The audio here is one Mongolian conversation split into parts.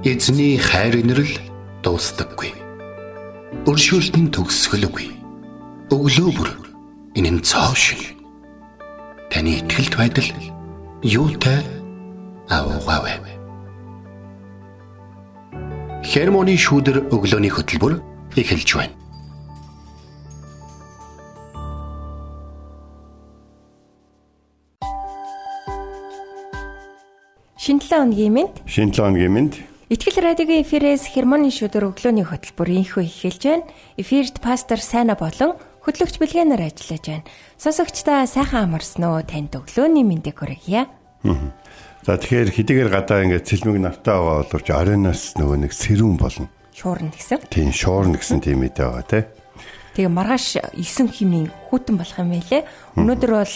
Эзний хайр инрэл дуустдаггүй. Өршөөлт нь төгсгөлгүй. Өглөө бүр энэ нь цоо шин. Таны итгэлт байдал юутай аавгаавэ. Хермоны шүүдэр өглөөний хөтөлбөр эхэлж байна. Шинэ 7 хоногийн мэнд. Шинэ 7 хоногийн мэнд. Итгэл радиогийн эфирээс Хермоны шүдэр өглөөний хөтөлбөр инхүү эхэлж байна. Эфирт пастор Сайна болон хөтлөгч Бэлгэнаар ажиллаж байна. Сонсогчдаа сайхан амарсан уу? Танд өглөөний мэндийг хүргье. За тэгэхээр хэдийгээр гадаа ингээд цэлмэг нартай байгаа боловч оройноос нөгөө нэг сэрүүн болно. Шуурна гэсэн. Тийм, шуурна гэсэн тийм мэдээ байгаа тий. Тэгээ маргааш 9 химийн хүтэн болох юм байлээ. Өнөөдөр бол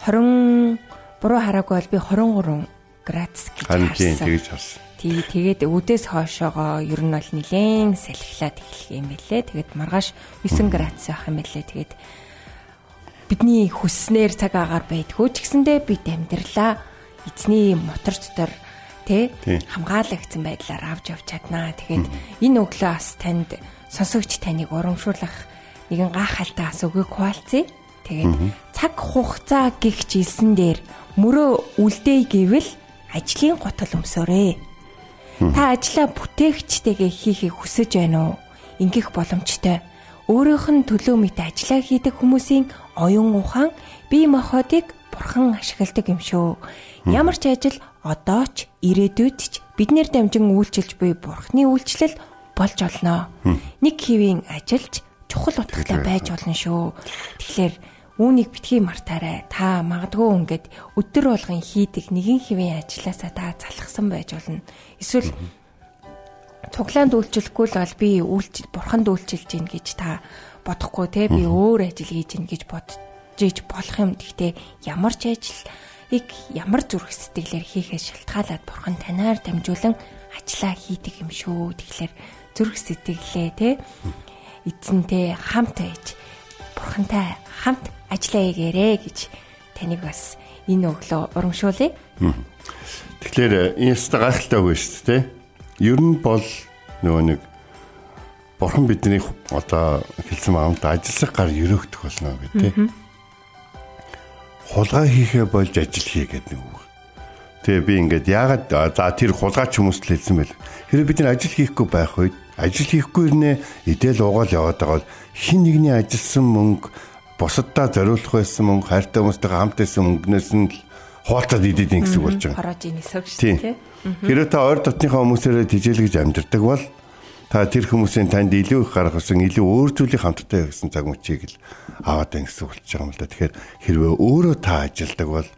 20 буруу хараагүй бол би 23 градус гэж харсан. Тэгж харсан. Тий, тэгээд үдээс хойшоогоо ер нь бол нилээн салхилаад эхлэх юм байлээ. Тэгээд маргааш 9 градус байх юм байлээ. Тэгээд бидний хүсснээр цаг агаар байдгүй ч гэсэндээ бид амьдралаа эзний мотор дотор тэ хамгаалагдсан байдлаар авч явж чаднаа. Тэгээд энэ өглөө бас танд сонсогч таныг урамшуулах нэгэн гайхалтай бас үгийг хуваалцъя. Тэгээд цаг хугацаа гихч илсэн дээр мөрөө үлдээе гэвэл ажлын гутал өмсөөрэй. Та ажлаа бүтээгчтэйгээ хийхийг хүсэж байна уу? Ингэх боломжтой. Өөрийнх нь төлөө мэт ажлаа хийдэг хүмүүсийн оюун ухаан, бие махбодыг бурхан ашигладаг юм шүү. Ямар ч ажил одоо ч ирээдүйд ч биднээр дамжин үйлчилж буй бурхны үйлчлэл болж олно. Нэг хэвийн ажилч чухал утгатай байж болно шүү. Тэгэхээр үүнийг битгий мартаарай. Та магадгүй ингээд өдөр болгон хийдэг нэгэн хэвийн ажлаасаа та залхсан байж болно. Эсвэл цуглаанд үйлчлэхгүй л бол би бурханд үйлчилж гин гэж та бодохгүй те, би өөр ажил хийж гин гэж бодож иж болох юм. Гэхдээ ямар ч ажлыг ямар зүрх сэтгэлээр хийхээс шалтгаалаад бурхан танаар дамжуулан ажлаа хийдэг юм шүү. Тэгэхээр зүрх сэтгэлээ те эзэнтэй хамт байж бурхантай хамт ажиллаа хийгээрэй гэж таныг бас энэ өглөө урамшуулъя. Тэгэхээр энэ ёстой гайхалтай үг шүү дээ. Ер нь бол нөгөө нэг бурхан бидний одоо хэлсэн маамд ажиллах гар өрөөгдөх болно гэх тээ. Хулгай хийхээ болж ажил хий гэдэг нэг үг. Тэгээ би ингээд яагаад за тэр хулгайч хүмүүст л хэлсэн байл. Хэрвээ бид нар ажил хийхгүй байх үед ажил хийхгүй ирнэ идэл уугаал яваад байгаа бол хин нэгний ажилласан мөнгө бусаддаа зориулах байсан мөнгө хайртай хүмүүстэйгээ хамт байсан мөнгнөөс нь л хуваалцаад идэд юм гэсэн үг болж байгаа. Хороож ийн эсэх шүү дээ. Хэрвээ та ойр дотныхоо хүмүүсээрээ тижээлгэж амьдардаг бол та тэр хүмүүсийн танд илүү их гаргасан илүү өөр зүйлийг хамтдаа хийсэн цаг мөчийг л аваад байна гэсэн үг болж байгаа юм л да. Тэгэхээр хэрвээ өөрөө та ажилдаг бол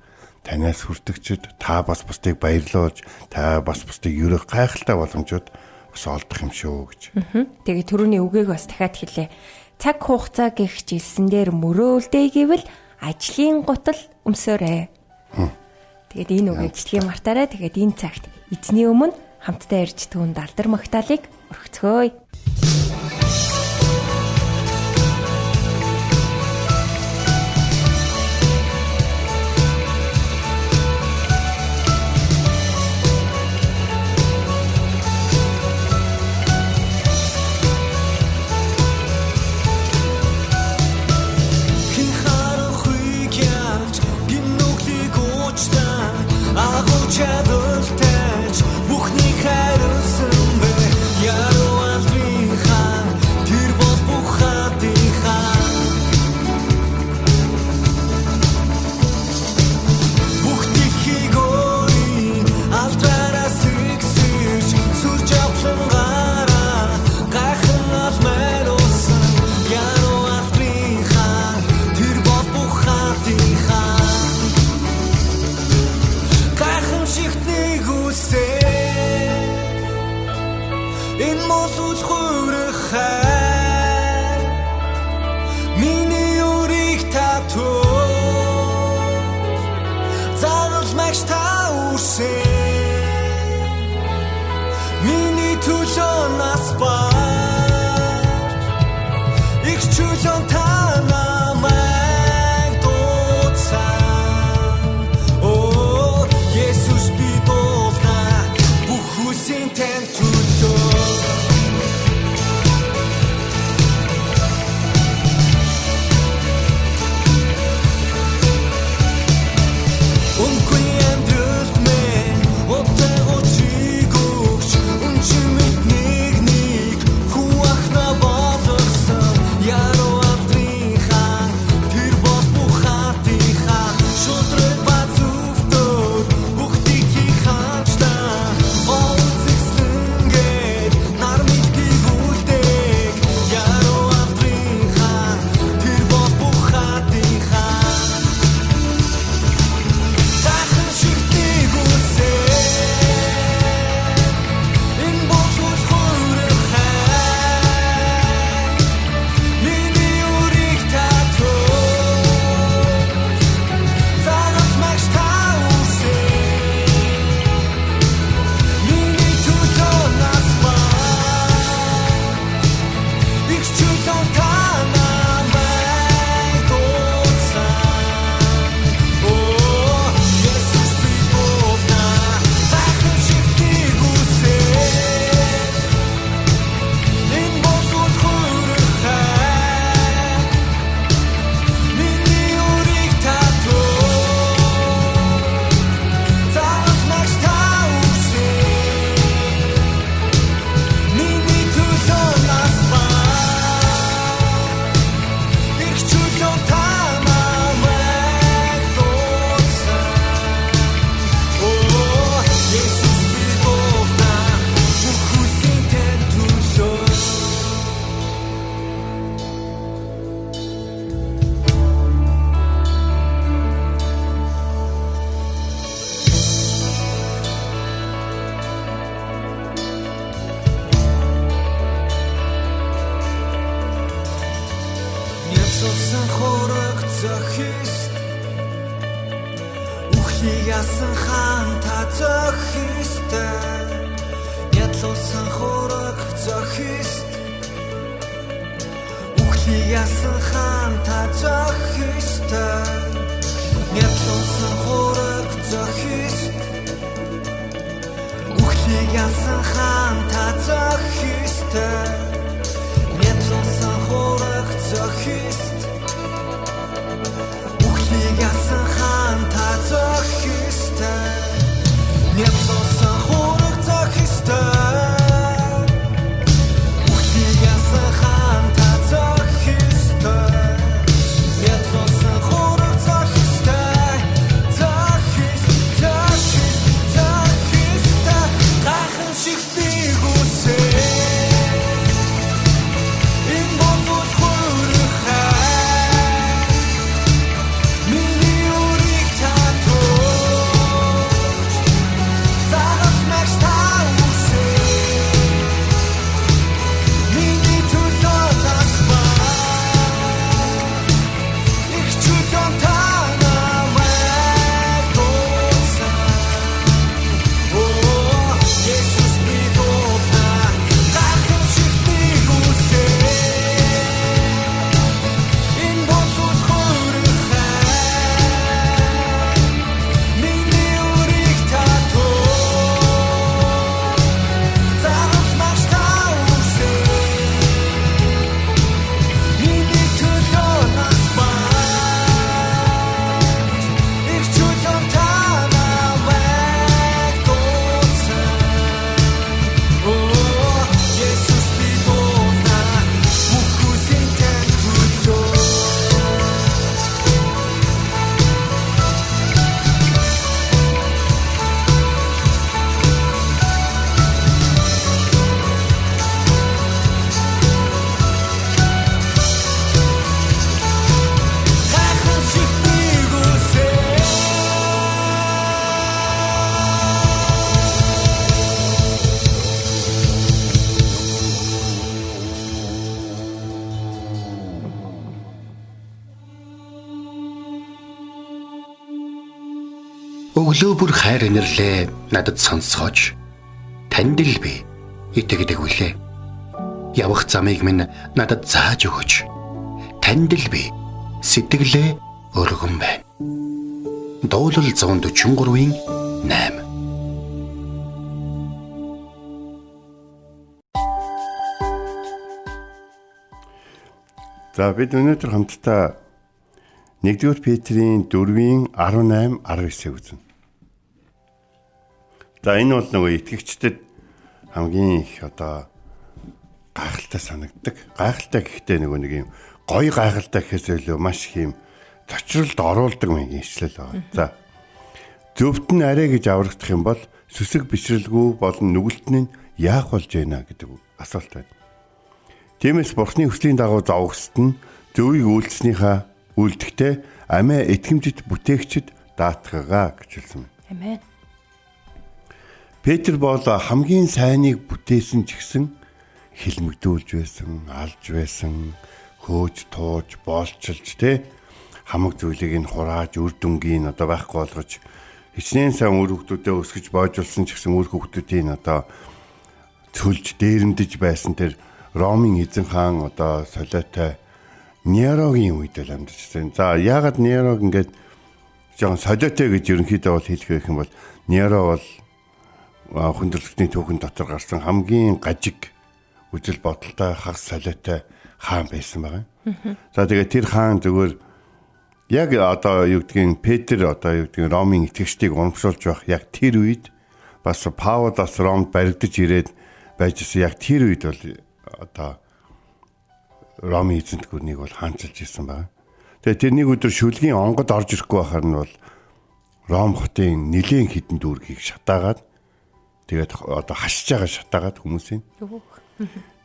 танаас хүртэгчд та бас бусдыг баярлуулж та бас бусдыг ерөөх гайхалтай боломжууд бас олдох юм шүү гэж. Тэгээ түрүүний үгийг бас дахиад хэлье. Цаг хугацаа гихч илсэн дээр мөрөө үлдээе гэвэл ажлын гутал өмсөөрэй. Тэгээд энэ үгийг битгий мартаарай. Тэгээд энэ цагт эзний өмнө хамтдаа ирж түүнд алдар магтаалык өргөцгөөе. Есүс би дуулна бүх хүсийн тань. Үхлийг ялсан хаан та зохих ёстой. Нядлуулсан хураг зохих ёстой. Үхлийг ялсан хаан та зохих ёстой. Нядлуулсан хураг зохих ёстой. Үхлийг ялсан хаан та зохих ёстой. Нядлуулсан хураг зохих ёстой. Үхлийг ялсан хаан та зохих ёстой. Нядлуулсан хураг зохих ёстой. Үхлийг ялсан хаан та зохих ёстой. Нядлуулсан хураг зохих ёстой. Зохих, зохих, зохих ёстой. Гайхамшиг би хүсээ. Энэ бол хурхай. Миний үрийг та тууж, загалмайч та үсээ. Миний төлөө нас бар. Их чөлөө та намайг дуусан. Оо, Есүс би дуулаа. Гайхамшиг би хүсээ. Энэ бол хурхай. Миний үрийг та тууж, загалмайч та үсээ. Миний төлөө нас барж, их чөлөө та намайг дуусан. Оо, Есүс би дуулаа. Бүх зүйлийн тань төлөө. Гайхамшиг би хүсээ. Өглөө бүр хайр инэрлээ надад сонсгооч. Танд л би итгэдэг үлээ. Явах замыг минь надад зааж өгөөч. Танд л би сэтгэлээ өргөн байна. Дуулал 143-ийн 8. За бид өнөөдөр хамтдаа 1-р Петрийн 4-ийн 18 19-ийг үзнэ. За энэ бол нөгөө итгэгчдэд хамгийн их одоо гайхалтай санагддаг. Гайхалтай гэхдээ нөгөө нэг юм гоё гайхалтай гэхээс илүү маш их юм цочролд оруулдаг маягийн ишлэл байгаа. За зөвхт нь арай гэж аврагдах юм бол сүсэг бишрэлгүй болон нүгэлт нь яах болж байна гэдэг асуулт байна. Тиймээс Бурхны хүслийн дагуу зовгсод нь зөвийг үйлдснийхаа үлдэхдээ амиа итгэмжит бүтээгчд даатгагаа гэж хэлсэн. Амен. Петр бол хамгийн сайныг бүтээсэн ч гэсэн хилмигдүүлж байсан, алж байсан, хөөж тууж, боолчилж тэ хамаг зүйлийг нь хурааж, үр дүнгийн одоо байхгүй болгож хичнээн сайн үр хөвгтүүдээ өсгөж боожулсан ч гэсэн үр хөвгтүүдийн одоо цөлж дээрэмдэж байсан тэр Ромын эзэн хаан одоо солиотой Нерогийн үед л амьдарч байсан. За яагаад Нерог ингээд жоохон солиотой гэж ерөнхийдөө бол хэлэх гэх юм бол Неро бол хүндрэлтний түүхэн дотор гарсан хамгийн гажиг үзэл бодолтой хагас солиотой хаан байсан байгаа. За тэгээд тэр хаан зүгээр яг одоо юу гэдгийг Петр одоо юу гэдгийг Ромын итгэгчдийг урамшуулж байх яг тэр үед бас Паул бас Ромд баригдаж ирээд байжсэн яг тэр үед бол одоо Ромын эзэнт гүрнийг бол хаанчилж ирсэн байгаа. Тэгээд тэр нэг өдөр шүлгийн онгод орж ирэхгүй байхаар нь бол Ром хотын нилээн хідэн дүүргийг шатаагаад тэгээд одоо хашиж байгаа шатаагаад хүмүүсийн.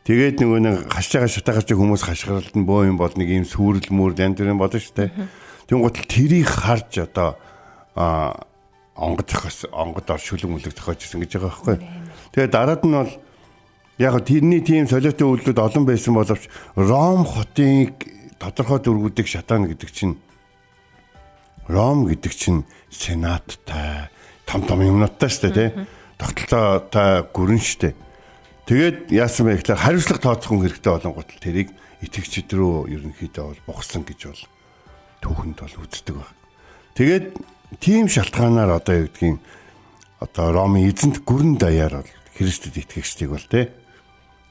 Тэгээд нөгөө нэг хашиж байгаа шатаагаад чи хүмүүс хашгиралд нь бөө юм бол нэг юм сүрэл мөр янз бүрийн болно шүү дээ. Тэнгуут л тэрийг харж одоо онгод зохиос онгод ор шүлэг мүлэг зохиож ирсэн гэж байгаа байхгүй. Тэгээд дараад нь бол яг тэрний тийм солиотой үйлдэлүүд олон байсан боловч Ром хотын тодорхой дүүргүүдийг шатаана гэдэг чинь Ром гэдэг чинь сенаттай, том том юмнуудтай шүү дээ, тий. Тогтолцоотой гүрэн шүү дээ. Тэгээд яасан бэ гэхээр хариуцлага тооцох хүн хэрэгтэй болонгууд л тэрийг итгэгчид рүү ерөнхийдөө бол бухсан гэж бол түүхэнд бол үздэг баг. Тэгээд тийм шалтгаанаар одоо юу гэдгийг одоо Ромын эзэнт гүрэн даяар бол Христэд итгэгчдийг бол тий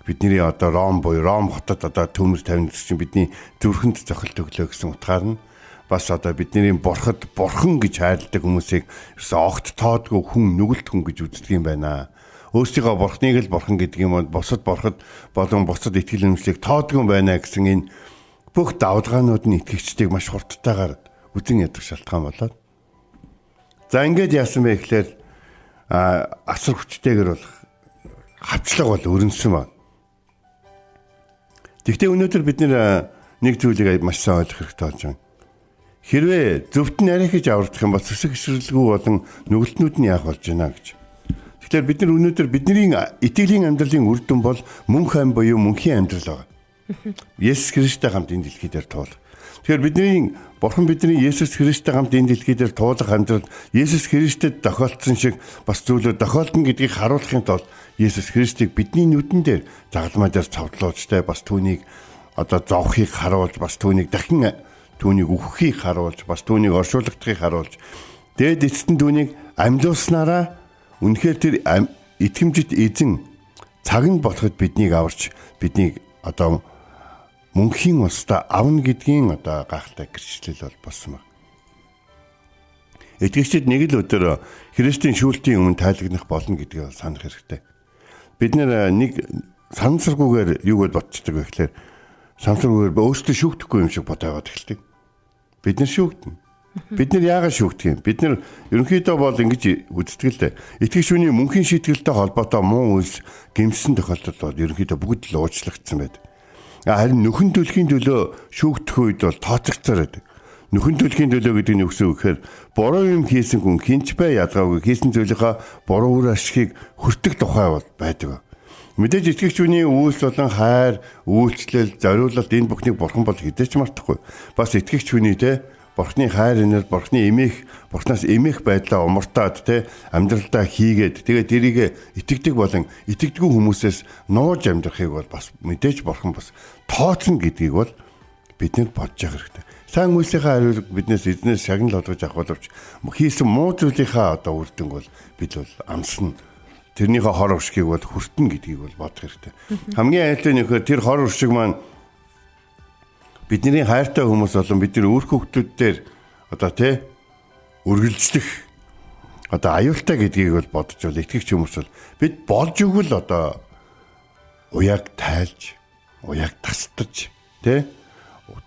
бидний одоо Ром буюу Ром хотод одоо төмөр тавина гэсэн чинь бидний зүрхэнд зохилт өглөө гэсэн утгаар нь бас одоо бидний бурхад бурхан гэж хайрладаг хүмүүсийг ерөөсөө огт тоодгүй хүн нүгэлт хүн гэж үздэг юм байна. Өөрсдийгөө бурхныг л бурхан гэдэг юм бол бусад бурхад болон бусад итгэл үнэмшлийг тоодгүй юм байна гэсэн энэ бүх давлгаанууд нь итгэгчдийг маш хурдтайгаар үзен ядах шалтгаан болоод. За ингээд яасан бэ гэхээр асар хүчтэйгэр бол хавчлага бол өрнөсөн байна. Гэхдээ өнөөдөр бид нэг зүйлийг маш сайн ойлгох хэрэгтэй болж байна. Хэрвээ зөвхт нь арай хийж аврагдах юм бол сүсэг хэсэрлгүй болон нүгэлтнүүд нь яах болж байна гэж. Тэгэхээр бид нар өнөөдөр бидний итгэлийн амьдралын үр дүн бол мөнх ам буюу мөнхийн амьдрал байна. Есүс Христтэй хамт энэ дэлхий дээр туулах. Тэгэхээр бидний Бурхан бидний Есүс Христтэй хамт энэ дэлхий дээр туулах амьдрал Есүс Христэд тохиолдсон шиг бас зүйлүүд тохиолдно гэдгийг харуулахын тулд Есүс Христийг бидний нүдэн дээр загалмай дээр цовдлуулж тэ бас түүнийг одоо зовхийг харуулж бас түүнийг дахин түүнийг үхэхийг харуулж бас түүнийг оршуулгахыг харуулж дээд эцэст нь түүнийг амьлуулснараа үнэхээр тэр итгэмжит эзэн цаг нь болоход биднийг аварч биднийг одоо мөнхийн улсдаа авна гэдгийн одоо гайхалтай гэрчлэл бол болсон байна. Итгэгчид нэг л өдөр Христийн шүүлтийн өмнө тайлагнах болно гэдгийг санах хэрэгтэй. Бид нэг санамсаргүйгээр юу гэж бодчихдаг вэ гэхээр санамсаргүйгээр өөрсдөө шүүгдэхгүй юм шиг бодоод эхэлдэг. Бид нар шүүгдэнэ. Бид нар яагаад шүүгдэх юм? Бид нар ерөнхийдөө бол ингэж үздэг л дээ. Итгэгч хүний мөнхийн шийтгэлтэй холбоотой муу үйлс гэмсэн тохиолдолд бол ерөнхийдөө бүгд л уучлагдсан байдаг. Харин нөхөн төлхийн төлөө шүүгдэх үед бол тооцогцоор байдаг. Нөхөн төлхийн төлөө гэдэг нь юу гэсэн үг гэхээр буруу юм хийсэн хүн хинч бай ялгаагүй хийсэн зүйлийнхаа буруу үр ашигыг хүртэх тухай бол байдаг. Мэдээж итгэгч хүний үйлс болон хайр, үйлчлэл, зориулалт энэ бүхнийг бурхан бол хэзээ ч мартахгүй. Бас итгэгч хүний те бурхны хайр инэр, бурхны эмээх, бурхнаас эмээх байдлаа умартаад те амьдралдаа хийгээд тэгээд тэрийг итгэдэг болон итгэдэггүй хүмүүсээс нууж амьдрахыг бол бас мэдээж бурхан бас тооцно гэдгийг бол бид нэр бодож явах хэрэгтэй. Сайн үйлсийнхээ хариулт биднээс эзнээс шагнал олгож авах боловч хийсэн муу зүйлийнхаа одоо үр дүнг бол бид бол амсна. Тэрнийхээ хор уршгийг бол хүртэнэ гэдгийг бол бодох хэрэгтэй. Хамгийн аюултай нь нөхөр тэр хор уршиг маань бидний хайртай хүмүүс болон бидний үр хүүхдүүд дээр одоо тий үргэлжлэх одоо аюултай гэдгийг бол бодож бол итгэгч хүмүүс бол бид болж өгвөл одоо уяаг тайлж, уяаг тастаж тий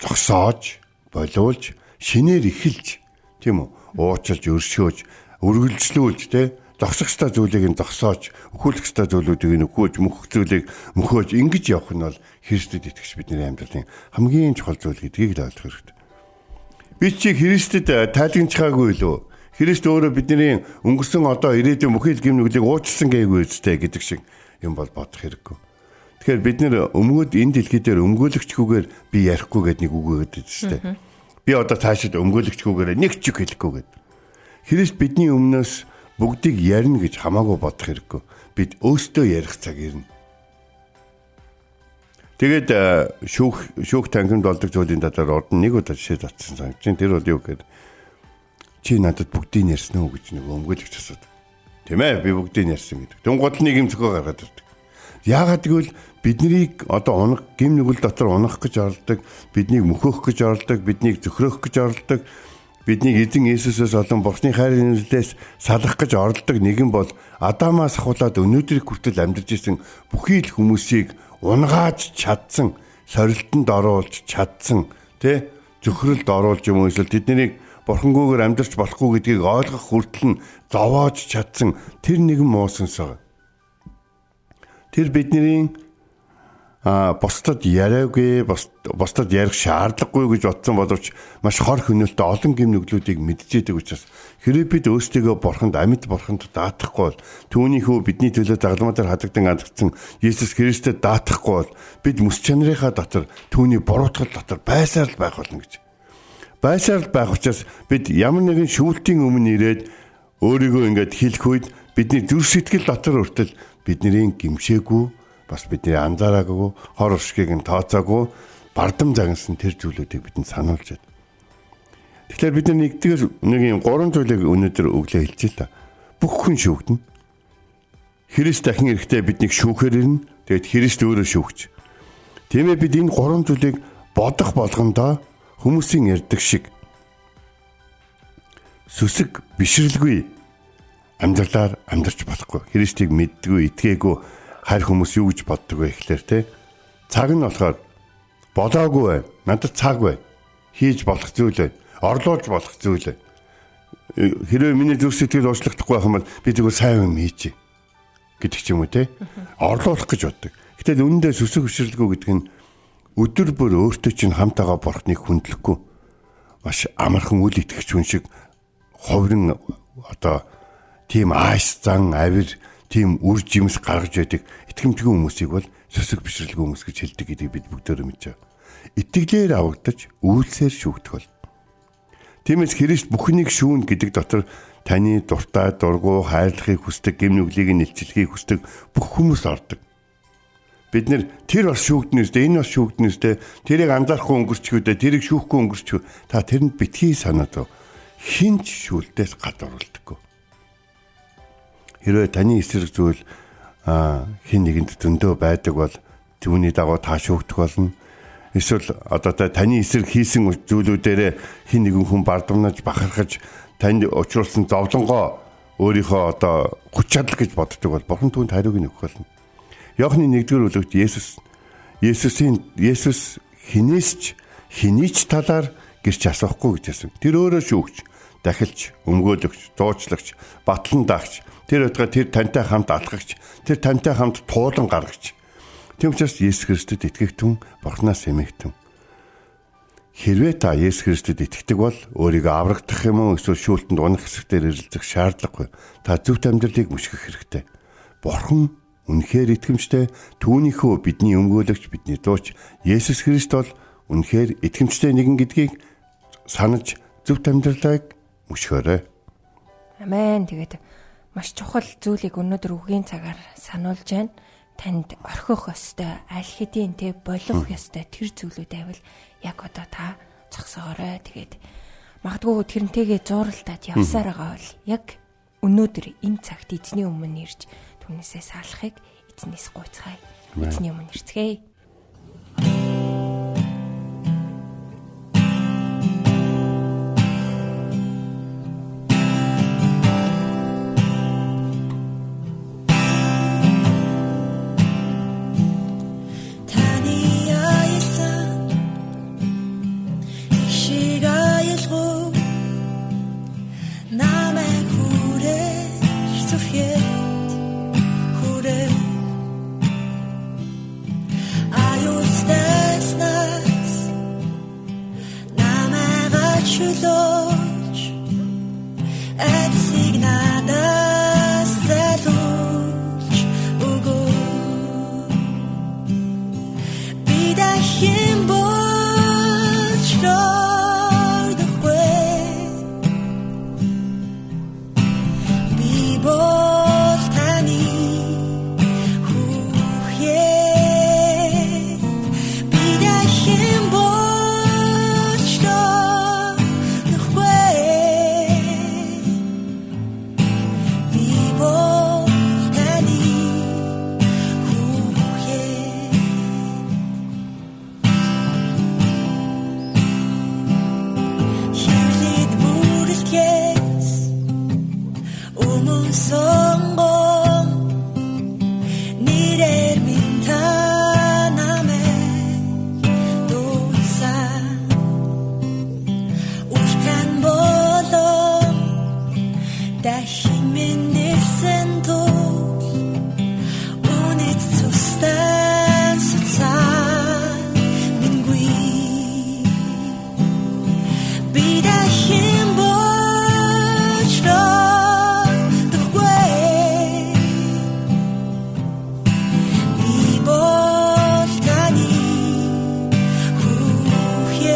зогсоож, болиулж, шинээр эхэлж тийм үү уучлж, өршөөж, үргэлжлүүлж тий зогсох ёстой зүйлийг нь зогсоож, өхүүлэх ёстой зүйлүүдийг нь өхөөж, мөхөх зүйлийг мөхөөж ингэж явах нь бол Христэд итгэгч бидний амьдралын хамгийн чухал зүйл гэдгийг л ойлгох хэрэгтэй. Би чи Христэд тайлагнчхаагүй лөө. Христ өөрөө бидний өнгөрсөн одоо ирээдүйн бүхий л гэм нүглийг уучлсан гээгүй үстэй гэдэг шиг юм бол бодох хэрэггүй. Тэгэхээр бид нэр өмгөөд энэ дэлхий дээр өмгөөлөгчгүйгээр би ярихгүй гэд нэг үг өгöd байдаг шүү дээ. Би одоо цаашид өмгөөлөгчгүйгээр нэг ч үг хэлэхгүй гэд. Христ бидний өмнөөс бүгдийг ярина гэж хамаагүй бодох хэрэггүй. Бид өөрсдөө ярих цаг ирнэ. Тэгээд шүүх танхимд болдог зүйлийн талаар урд нь нэг удаа жишээ татсан санагдаж байна. Тэр бол юу гэхээр чи надад бүгдийг ярьсан уу гэж нэг өмгөөлөгч асуудаг. Тийм ээ, би бүгдийг ярьсан гэдэг. Тэнгууд л нэг юм зөхөө гаргаад ирдэг. Яагаад гэвэл биднийг одоо унах гим нүгэл дотор унах гэж оролдог, биднийг мөхөөх гэж оролдог, биднийг зөхрөх гэж оролдог, биднийг эзэн Есүсээс олон Бурхны хайрын нэмлээс салах гэж оролдог нэгэн бол Адамаас ахуулаад өнөөдрийг хүртэл амьдарч исэн бүхий л хүмүүсийг унгааж чадсан, сорилтонд оруулж чадсан, тэ зөхрөлд оруулж юм уу эсвэл тэднийг бурхангүйгээр амьдарч болохгүй гэдгийг ойлгох хүртэл нь зовоож чадсан тэр нэгэн муу сүнс байгаа. Тэр бидний бусдад яриагүй, бусдад ярих шаардлагагүй гэж бодсон боловч маш хор хөнөөлтөй олон гэм нүглүүдийг мэдчихэдэг учраас хэрэг бид өөрсдийгөө бурханд амьд бурханд даатахгүй бол түүнийхөө бидний төлөө загалмай дээр хадагдан алгацсан Есүс Христэд даатахгүй бол бид мэс чанарынхаа дотор түүний буруутгал дотор байсаар л байх болно гэж. Байсаар л байх учраас бид ямар нэгэн шүүлтийн өмнө ирээд өөрийгөө ингээд хэлэх үед бидний зүрх сэтгэл дотор хүртэл бидний гимшээгүй, бас бидний анзаараагүй, хор уршгийг нь тооцоогүй бардам загнасан тэр зүйлүүдийг бидэнд сануулж байна. Тэгэхээр бид нэгдүгээр нэг юм гурван зүйлийг өнөөдөр өглөө хэлж л та. Бүх хүн шүүгдэнэ. Христ дахин ирэхдээ биднийг шүүхээр ирнэ. Тэгээд Христ өөрөө шүүгч. Тийм ээ, бид энэ гурван зүйлийг бодох болгондоо хүмүүсийн ярьдаг шиг сүсэг бишрэлгүй амьдралаар амьдарч болохгүй. Христийг мэддэггүй, итгээгүй харь хүмүүс юу гэж боддог вэ гэхлээр те. Цаг нь болохоор болоогүй бай. Надад цаг бай. Хийж болох зүйл бай. Орлуулж болох зүйл бай. Хэрвээ миний зүрх сэтгэл уучлахдаггүй байх юм бол би зүгээр сайн юм хийчихье гэдэг ч юм уу те. Орлуулах гэж боддог. Гэтэл үнэндээ сүсэг бишрэлгүй гэдэг нь өдөр бүр өөртөө чинь хамт байгаа бурхныг хүндлэхгүй маш амархан үл итгэгч хүн шиг ховрон одоо тийм ааш зан авир тийм үр жимс гаргаж байдаг итгэмжгүй хүмүүсийг бол сүсэг бишрэлгүй хүмүүс гэж хэлдэг гэдгийг бид бүгдөө мэдж байгаа. Итгэлээр авагдаж үйлсээр шүүгдэх бол. Тиймээс Христ бүхнийг шүүн гэдэг дотор таны дуртай, дургу, хайрлахыг хүсдэг, гэм нүглийг нь илчлэхийг хүсдэг бүх хүмүүс ордог. Бид нэр тэр бас шүүгдэнэ үстэй, энэ бас шүүгдэнэ үстэй, тэрийг анзаарахгүй өнгөрчихүүдээ, тэрийг шүүхгүй өнгөрчих. Та тэрэнд битгий санаад хинч шүүлтээс гадуурлдаггүй. Хэрвээ таны эсрэг зүйл хин нэгэнд зөндөө байдаг бол түүний дагуу та шүүгдэх болно. Эсвэл одоо та таны эсрэг хийсэн зүйлүүдээрээ хин нэгэн хүн бардамнаж бахархаж танд учруулсан зовлонгоо өөрийнхөө одоо хүч чадал гэж боддог бол бурхан түүнд хариуг нь өгөх болно. Иохны 1-р бүлэгт Есүс хинээс ч хэний ч талаар гэрч асуухгүй гэж хэлсэн. Тэр өөрөө шүүгч, дахилч, өмгөөлөгч, зуучлагч, батлан даагч, тэр өдгөө тэр тантай хамт алхагч, тэр тантай хамт туулан гаргагч. Тийм учраас Есүс Христэд итгэх түн Бурханаас эмээх түн. Хэрвээ та Есүс Христэд итгэдэг бол өөрийгөө аврагдах юм уу эсвэл шүүлтэнд унах хэсэгтэр эрэлзэх шаардлагагүй. Та зөвхт амьдралыг мөшгөх хэрэгтэй. Бурхан үнэхээр итгэмжтэй, түүнийхөө бидний өмгөөлөгч, бидний зууч Есүс Христ бол үнэхээр итгэмжтэй нэгэн гэдгийг санаж зөвхт амьдралыг мөшгөөрэй. Амен. Тэгээд маш чухал зүйлийг өнөөдөр үгийн цагаар сануулж байна. Танд орхих ёстой, аль хэдийн тэ болох ёстой тэр зүйлүүд байвал яг одоо та зогсоорой. Тэгээд магадгүй тэрнтэйгээ зууралдаад явсаар байгаа бол яг өнөөдөр энэ цагт эзний өмнө ирж түүнээсээ салахыг эзнээс гуйцгаая. Эзний өмнө ирцгээе. Таны аялсан их шиг аялгүй намайг хүрээж зүрхэд хүрээ аюултайснаас намайг чөлөөж эцэг надаас зайлуулж өгөө. Би дахин болж родохгүй. Би бол таны хүүхэд. Би дахин болж родохгүй. Би бол таны хүүхэд. Хирлэд бүрэлдэхээс өмнө сонгон нэрээр минь та намайг дуудсан. Үртэн болон дахин минь нэрсэн тул үнэт цустай суцаа мингүй. Би дахин болж родохгүй. Би бол таны хүүхэд.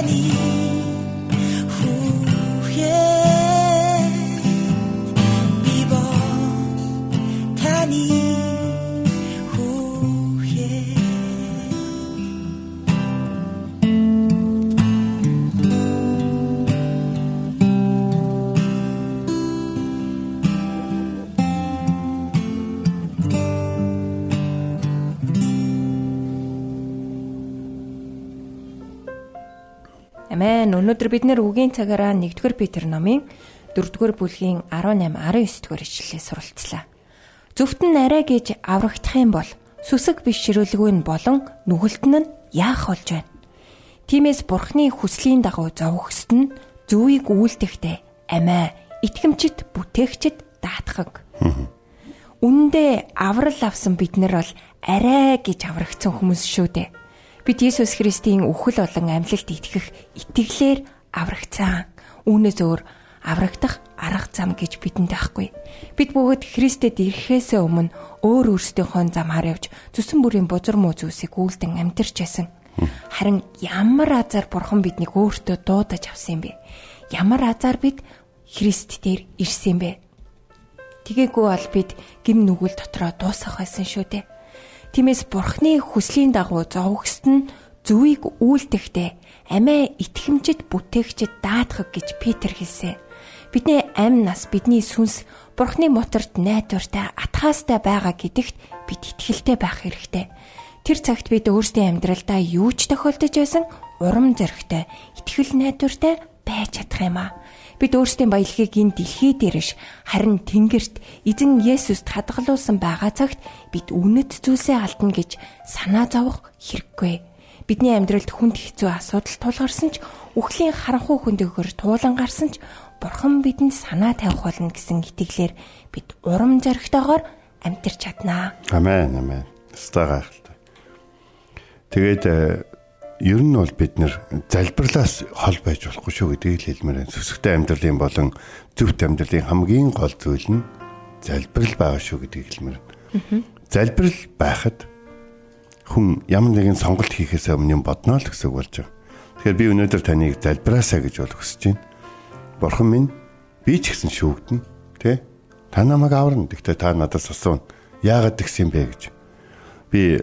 таны хүүхэд. Би бол таны хүүхэд. Амен. Өнөөдөр бид нэр үгийн цагаараа 1-р Петр номын 4-р бүлгийн 18 19-р ишлэлээ суралцлаа. Зөвхт нь арай гэж аврагдах юм бол сүсэг биш ширүүлгүй нь болон нүгэлтэн нь яах болж байна? Тиймээс Бурхны хүслийн дагуу зовгсод нь зөвийг үйлдэхдээ амиа итгэмжит бүтээгчд даатгаг. Үнэндээ аврал авсан бид нар бол арай гэж аврагдсан хүмүүс шүү дээ. Бид Есүс Христийн үхэл болон амьлалд итгэх итгэлээр аврагдсан. Үүнээс өөр аврагдах арга зам гэж бидэнд байхгүй. Бид бүгд Христэд ирэхээс өмнө өөр өөрсдийнхөө замаар явж зүсэн бүрийн бузар муу зүйлсийг үйлдэн амьдарч байсан. Харин ямар азар Бурхан биднийг өөртөө дуудаж авсан юм бэ? Ямар азар бид Христ дээр ирсэн юм бэ? Тэгээгүй бол бид гим нүгэл дотроо дуусах байсан шүү дээ. Тиймээс Бурхны хүслийн дагуу зовгсод нь зөвийг үйлдэхдээ амиа итгэмжит бүтээгчд даатгах гэж Петр хэлсэн. Бидний амь нас, бидний сүнс Бурхны моторт найдвартай, атхаастай байгаа гэдэгт бид итгэлтэй байх хэрэгтэй. Тэр цагт бид өөрсдийн амьдралдаа юу ч тохиолдож байсан урам зоригтой, итгэл найдвартай байж чадах юм аа. Бид өөрсдийн баялагийг энэ дэлхий дээрш харин тэнгэрт эзэн Есүст хадгалуулсан байгаа цагт бид үнэт зүйлсээ алдна гэж санаа зовох хэрэггүй. Бидний амьдралд хүнд хэцүү асуудал тулгарсан ч үхлийн харанхуй хөндөгөр туулан гарсан ч Бурхан бидэнд санаа тавих болно гэсэн итгэлээр бид урам зоригтойгоор амьдарч чаднаа. Амен, амен. Ёстой гайхалтай. Тэгээд ер нь бол бид нэр залбирлаас хол байж болохгүй шүү гэдгийг л хэлмээр байна. Сүсгтэй амьдралын болон зөвхт амьдралын хамгийн гол зүйл нь залбирал байгаа шүү гэдгийг хэлмээр байна. Залбирал байхад хүн ямар нэгэн сонголт хийхээс өмнө юм бодно л гэсэн үг болж байгаа. Тэгэхээр би өнөөдөр таныг залбираасаа гэж бол хүсэж байна. Бурхан минь, би ч гэсэн шүүгдэнэ, тэ? Та намайг аварна. Гэхдээ та надаас асууна. Яагаад тэгсэн бэ гэж. Би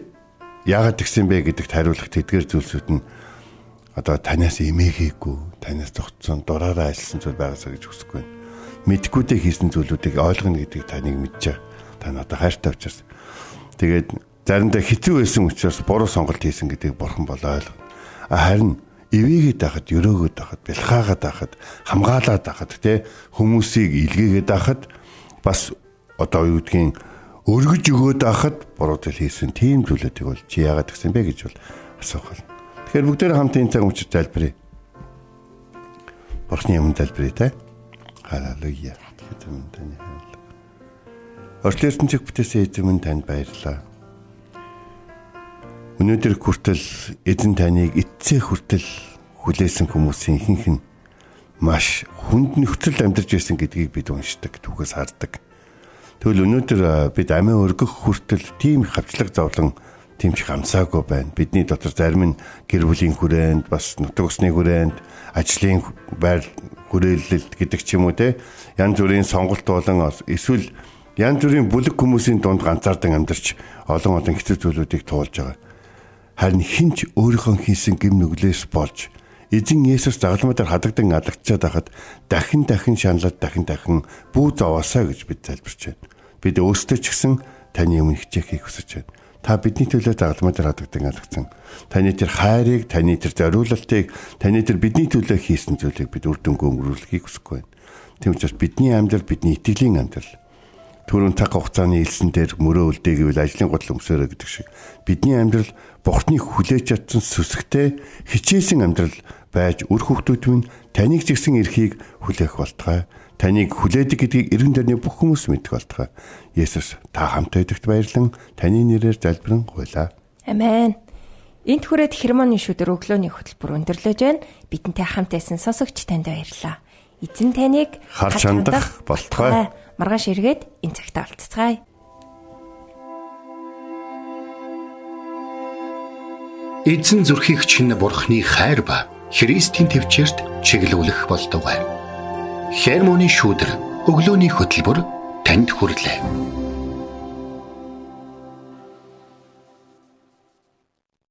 яагаад тэгсэн бэ гэдэгт хариулах тэдгээр зүйлсүүд нь одоо танаас эмээгээгүй, танаас зогцсон, дураараа ажилласан зүйл байгаасаа гэж хүсэхгүй байна. Мэдгүйдээ хийсэн зүйлүүдийг ойлгоно гэдгийг таныг мэдж байгаа. Та надад хайртай учраас. Тэгээд заримдаа хэцүү байсан учраас буруу сонголт хийсэн гэдгийг бурхан бол ойлгоно. Харин ивээгээд байхад, өрөөгөөд байхад, бэлхаагаад байхад, хамгаалаад байхад, тэ хүмүүсийг илгээгээд байхад бас одоо юу гэдгийг өргөж өгөөд байхад буруу зүйл хийсэн тийм зүйлүүдийг бол чи яагаад тэгсэн бэ гэж бол асуух болно. Тэгэхээр бүгдээр хамт энэ цаг мөчид залбирая. Бурхны өмнө залбирая те. Халелуя. Эзэн минь таны хайр. Орчлон ертөнцийг бүтээсэн эзэн минь танд баярлалаа. Өнөөдөр хүртэл эзэн таныг эцсээ хүртэл хүлээсэн хүмүүсийн ихэнх нь маш хүнд нөхцөлд амьдарч байсан гэдгийг бид уншдаг, түүхээс хардаг. Тэгвэл өнөөдөр бид амиа өргөх хүртэл тийм их хавчлаг зовлон тийм ч хамсаагүй байна. Бидний дотор зарим нь гэр бүлийн хүрээнд, бас нутаг усны хүрээнд, ажлын байр хүрээлэлт гэдэг ч юм уу те. Янз бүрийн сонголт болон эсвэл янз бүрийн бүлэг хүмүүсийн дунд ганцаардан амьдарч олон олон хэцүү зүйлүүдийг туулж байгаа. Харин хэн ч өөрийнхөө хийсэн гэм нүглээс болж эзэн Есүс загалмай дээр хадагдан алагдчаад байхад дахин дахин шаналаад дахин дахин бүү зовоосаа гэж бид залбирч байна. Бид өөрсдөө ч гэсэн таны өмнө хичээхийг хүсэж байна. Та бидний төлөө загалмай дээр хадагдан алагдсан. Таны тэр хайрыг, таны тэр зориулалтыг, таны тэр бидний төлөө хийсэн зүйлийг бид үр дүнгүй өнгөрүүлэхийг хүсэхгүй байна. Тийм учраас бидний амьдрал, бидний итгэлийн амьдрал түрүүн цаг хугацааны элсэн дээр мөрөө үлдээгээвэл ажлын гутал өмсөөрэй гэдэг шиг бидний амьдрал Бурхны хүлээж чадсан сүсгтэй хичээсэн амьдрал байж үр хүүхдүүд минь таныг ч гэсэн эрхийг хүлээх болтугай. Таныг хүлээдэг гэдгийг эргэн тойрны бүх хүмүүс мэдэх болтугай. Есүс та хамт байдагт баярлан таны нэрээр залбирэн гуйлаа. Амен. Энт хүрээд хермоны шүдэр өглөөний хөтөлбөр өндөрлөж байна. Бидэнтэй хамт байсан сонсогч танд баярлалаа. Эзэн таныг харж хандах болтугай. Маргааш эргээд энэ цагт уулзцгаая. Эзэн зүрхийг чинь Бурхны хайр ба Христийн төвчөрт чиглүүлэх болтугай. Хермоны шүүдэр өглөөний хөтөлбөр танд хүрэлээ.